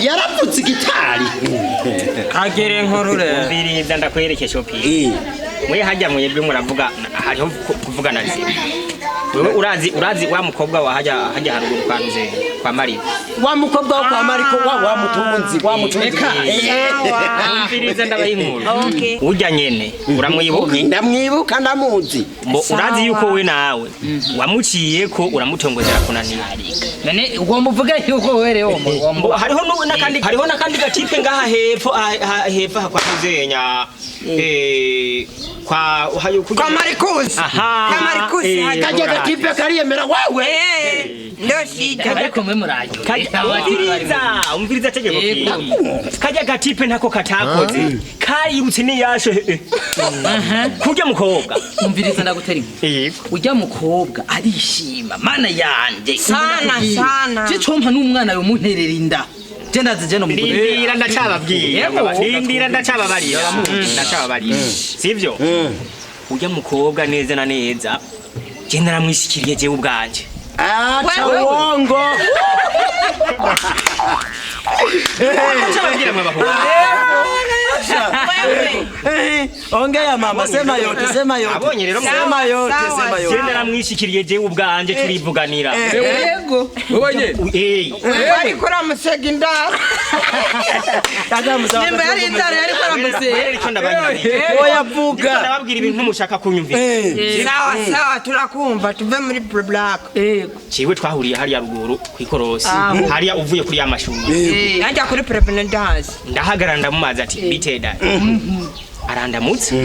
Yaravutse igitari. Kagere inkuru rero. Umviriza ndakwereke, shopi. Mwe hajya mwebwe muravuga hariho kuvugana zima. Wewe urazi wa mukobwa wa hajya hajya haruguru kwa Nze, kwa Mariya. Wa mukobwa wo kwa Mariko, wa mutunzi, wa mutunzi. Reka. Umviriza ndabaha inkuru. Okay. Urya nyene uramwibuka? Ndamwibuka, ndamuzi. Mbo urazi yuko we nawe wamuciye ko uramutongozera kunanira. None ugomba uvuge yuko wewe wo Mbo hariho n'akandi, hariho n'akandi gatipe ngaha hepfo, hepfo aha kwa Nzenya, kwa hayo Kwa Marikusi. Aha. Kwa Marikusi. Kajya gatipe kariyemera wewe. Ndo shida. Ariko mwe murayo. Umviriza, umviriza tegeko. Yego. Kajya gatipe ntako katakoze, kayirutse niyashe kurya mukobwa. Umviriza ndagutera inkuru. Yego. Ujya mukobwa arishima, mana yanje. Sana, sana. Je compa n'umwana yomunterera inda. Je ndazi je no mugore. Rindira ndacababwira. Yego. Rindira ndacababarira, ndacababarira, sivyo? Ujya mukobwa neza na neza je naramwishikiriye jewe ubwanje. Acha uongo. Ndacababwira mwe bahungu. Wewe. Ongea mama, sema yote, sema yote. Abonye rero Sema yote, Sawa, sema je yote. naramwishikiriye jewe ubwanje, turivuganira. Yego. Wowe nyene. Eh. Ariko uramusega indaro. Kaka musawa. Nimba yari indaro yari kwaramuse. Ariko ndabanyabwira. Oya vuga. Ndababwira ibintu mushaka kunyumvira. Sawa sawa, turakumva, tuve muri black. Yego. Jewe twahuriye hariya ruguru kwikorosi, hariya uvuye kuri ya mashuri. Najya kuri prepenedance. Ndahagarara ndamumaza ati: "Biteda." Arandamutsa.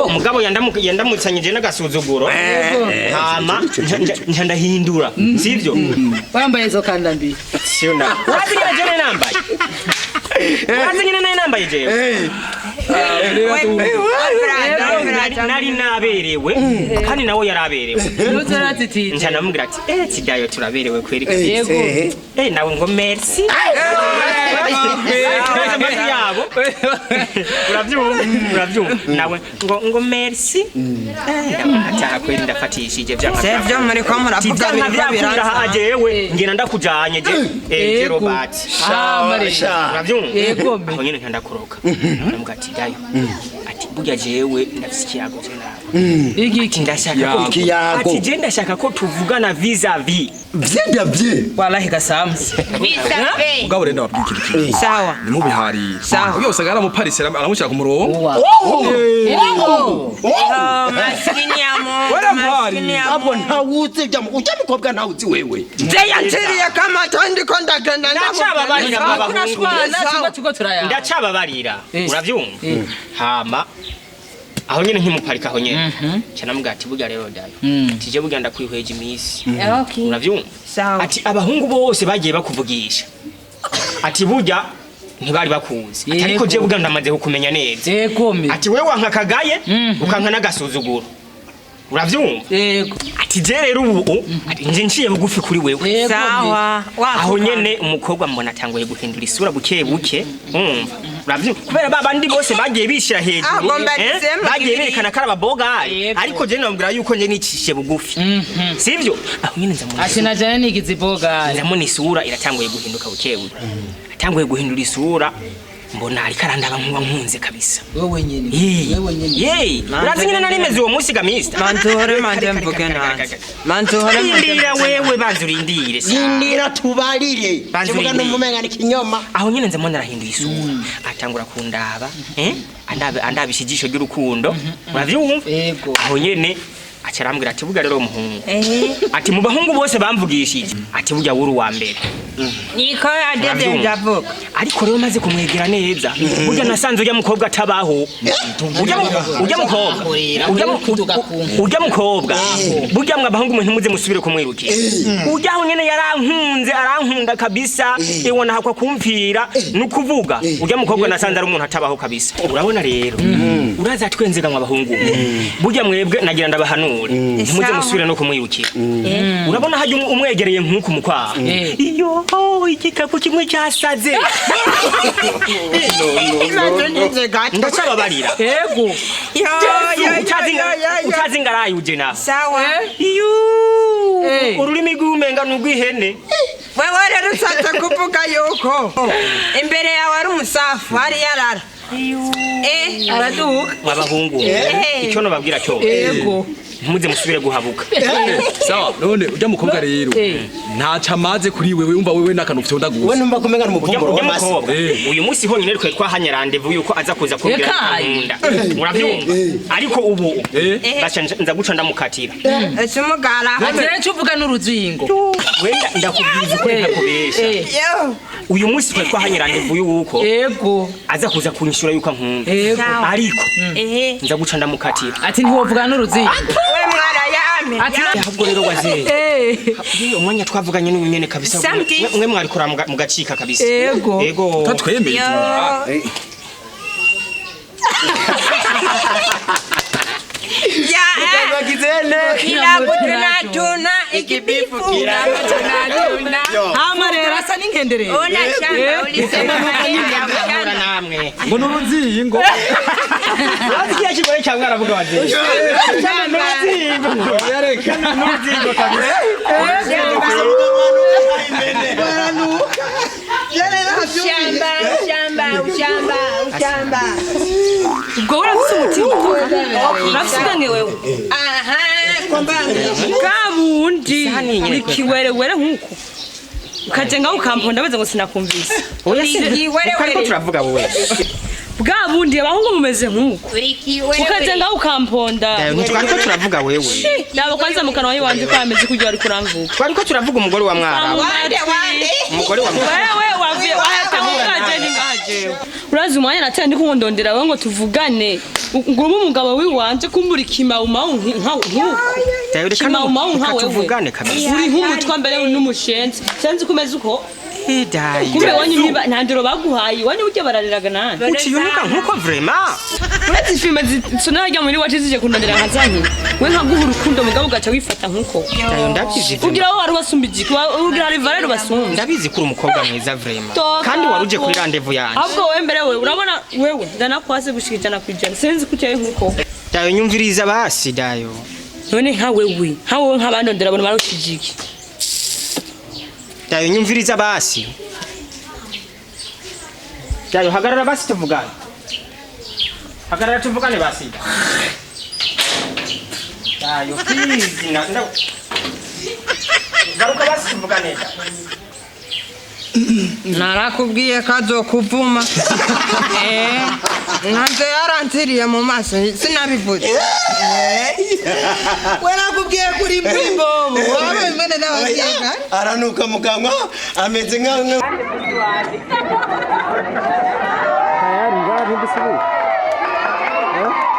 Mugabo yandamutsanyije n'agasuzuguro, hama nca ndahindura, sivyo? Wambaye izo kanda mbi. Sio na urazi nyene jewe nambaye, urazi nyene naye nambaye jewe. Nari naberewe kandi nawe yaraberewe. Nuzaratitije. Nca ndamubwira ati: "Eh, tidayo turaberewe kweri." Yego. Eh, nawe ngo: "Merci." Amajwi yabo urabyumva, urabyumva, nawe ngo merci. Ataha kweri ndafatishije. Sevyo muri ko muravuga Tivyanka biriko vyakunda. biransa. Jewe ngenda ndakujanye je je Robert. Uravyumva? Yego me. Aho nyene nka ndakoroka, ndamuga ati: "Dayo," ati, "burya jewe ndafise ikiyago je nawe." Igiki? Ati: "Ndashaka ko" Ikiyago. Ati: "Je ndashaka ko tuvugana vis-à-vis." Vyenda vye. Wallahi gasamse. Bisafe. Mugabo rero ndababwira ikintu kimwe. Sawa. Nimubiharire. Sawa. Uyo usanga aramuparise aramushyira ku murongo. Oh, maskini ya Mungu. Wala mpari. Maskini ya Abo Mungu. ntawuzi ibya ujya mukobwa, ntawuzi wewe. Je yanciriye kamato ndiko ndagenda. Ndacababarira ndamubwira. abahungu. Turashwana tuko turaya. Ndacababarira. Uravyumva? Hama aho nyene nkimuparika, aho nyene nca namubwira ati: "Burya rero dayo," ati, "je burya ndakwihweje imisi." Okay. Uravyumva? Sawa. Ati: "Abahungu bose bagiye bakuvugisha," ati, "burya ntibari bakuzi," ati, "ariko je burya ndamaze kukumenya neza." Yego me. Ati: "Wewe wanka kagaye, ukanka n'agasuzuguro." Uravyumva? Yego. Ati: "Je rero ubu," ati, "nje nciye bugufi kuri wewe." Yego me. Sawa. Aho nyene umukobwa mbona atanguye guhindura isura buke buke. Umva, uravyumva? Kubera ba bandi bose bagiye bishira hejuru, Agomba dizemu bagiye ibiri. berekana ko ari ababogari. Yego. Ariko je nababwira yuko nje nicishe bugufi, sivyo? Aho nyene nzamubona Ati najane nigize ibogari. Ndamubona isura iratanguye guhinduka buke buke, atanguye guhindura isura, mbona ariko arandaba nkuba nkunze kabisa. Wewe nyene. Yee. Wewe nyene. Yee, urazi nyene nari meze uwo munsi ga mister. Manzuhore manje mvuge nanje. Manzuhore manje. Rindira wewe, banza urindire sa. Rindira tubarire. Banza Kivuga urindire. n'umumenga ni kinyoma. Aho nyene nzamubona arahinduye isura, atangura kundaba, andabisha ijisho ry'urukundo, uravyumva? Yego. Aho nyene aca arambwira ati: "Burya rero muhungu," ati, "mu bahungu bose bamvugishije," ati, "burya wuri uwa mbere." Niko yadede Uravyumva? ndavuga. Ariko rero maze kumwegera neza, burya nasanze urya mukobwa atabaho. Urya mukobwa, urya mukobwa burya mwe abahungu mwe ntimuze musubire kumwirukira. Urya aho nyene yarankunze, arankunda kabisa, iwe nahakwa kumvira. Nukuvuga urya mukobwa nasanze ari umuntu atabaho kabisa. Urabona rero uraza twenzega mwe abahungu, burya mwebwe nagira ndabahanure, ntimuze Sawa. musubire no kumwirukira. Urabona hajya umwegereye nk'uku mukwaha, iyo igikapu kimwe cyasaze. Manze ndize gato. Ndacababarira. Yego. Yo yo yo yo yo. Utazi ngaraye uje naho. Sawa. Iyo Eh. ururimi rw'umenga ni urw'ihene. Wewe rero ushatse kuvuga yuko imbere yawe ari umusafu hari yarara. Araduka. Mwabahungu, icyo nababwira cyo, Yego. ntimuze musubire guhabuka. Sawa, none ujya mukobwa rero ntaca amaze kuri wewe, umva wewe n'akantu ufite We ndagusa. numva kumenga Ujya n'umuvumburo ujya w'amase. mukobwa, uyu munsi honyine twari twahanye rendez-vous yuko aza kuza kumbwira Ekaye. nkunda, urabyumva? Ariko ubu Eh. baca nza guca ndamukatira. Ese umugara. Ati rero icyo uvuga n'uruzingo. Wenda ndakubwiza ukuri, ntakubesha. Yo. Uyu munsi twari twahanye rendez-vous yuko Yego. aza kuza kunyishura yuko ankunda, Yego. ariko Ehe. nza guca ndamukatira. Ati ntiwovuga n'uruzingo. We mwara yame. Ati Ahubwo rero wazee, Eh. umwanya twavuganye n'uyu nyene kabisa, Samedi. mwe mwarikora mugacika kabisa. Yego. Yego. Tatwemeye. Yo. Ya. Bagizene. Kiragutunatuna ikibifu. Kiragutunatuna. Hama rero asa n'inkenderero. Ona shamba ulisema Ahora namwe Ngo n'uruzingo. Urazi kiriya kigore cya mwaravuga wazee? Oya reka. N'uruzingo kabisa. Shamba, shamba, shamba, shamba. Ubwo urafise umutima, urafise ubwenge wewe. Aha, kombanga. Bwa bundi Isahani nyene. uri kiwerewere nk'uko ukaje ngaho ukamponda beze ngo sinakumvise. Oya si Ikiwerewere. twariko turavuga wowe. Bwa bundi abahungu mumeze nk'uko ukaje ngaho ukamponda. Dayo, ntitwariko turavuga wewe. Nabo kwanza mu kanwa iwanje ko ameze kurya wari kuramvuga. Twariko turavuga umugore wa mwarabu. Wande, wande. Umugore wa mwarabu. Wewe wavuye wahatamukaje ni ngajewe. Urazi umwanya nateye ndi kumundondera wewe ngo tuvugane, ngo ube umugabo wiwanje kumbura ikimawumawu nkuko. Dayo, reka Kimawumawu nka reka wewe. tuvugane kabisa. Uri nk'umutwa mbere n'umushenzi, senzi ko umeze uko. Eh, Dayo. Kumbe wanyu niba nta ndero baguhaye, iwanyu burya barareraga nani? Uciyunuka nkuko vraiment. Uretse ifilme zisonera rya muri wacu zije kundondera nka zanyu, we nkaguha urukundo mugabo ugaca wifata nkuko. Dayo, ndabizi vraiment. Ugira wowe wari ubasumba igiki, ugira hari valeur ubasumba. Ndabizi ko uri umukobwa mwiza vraiment. Toka Kandi waruje kuri hapo. rendez-vous yanje. Ahubwo wowe mbere wewe urabona wewe ndanakwase gushika 100%, sinzi ko uteye nkuko. Dayo, nyumviriza basi Dayo. None nka wewe, nka wewe nk'abandondera abantu barushije iki? Dayo, nyumviriza basi. Dayo, hagarara basi tuvugane. Hagarara tuvugane basi. Dayo, please na nda. Garuka basi tuvugane. Narakubwiye ko azokuvuma. Nkanze yaranziriye mu maso sinabivuze. We nakubwiye kuri Mbobo, wabaye mwene n'ababyeyi. Aranuka mu kanwa ameze nka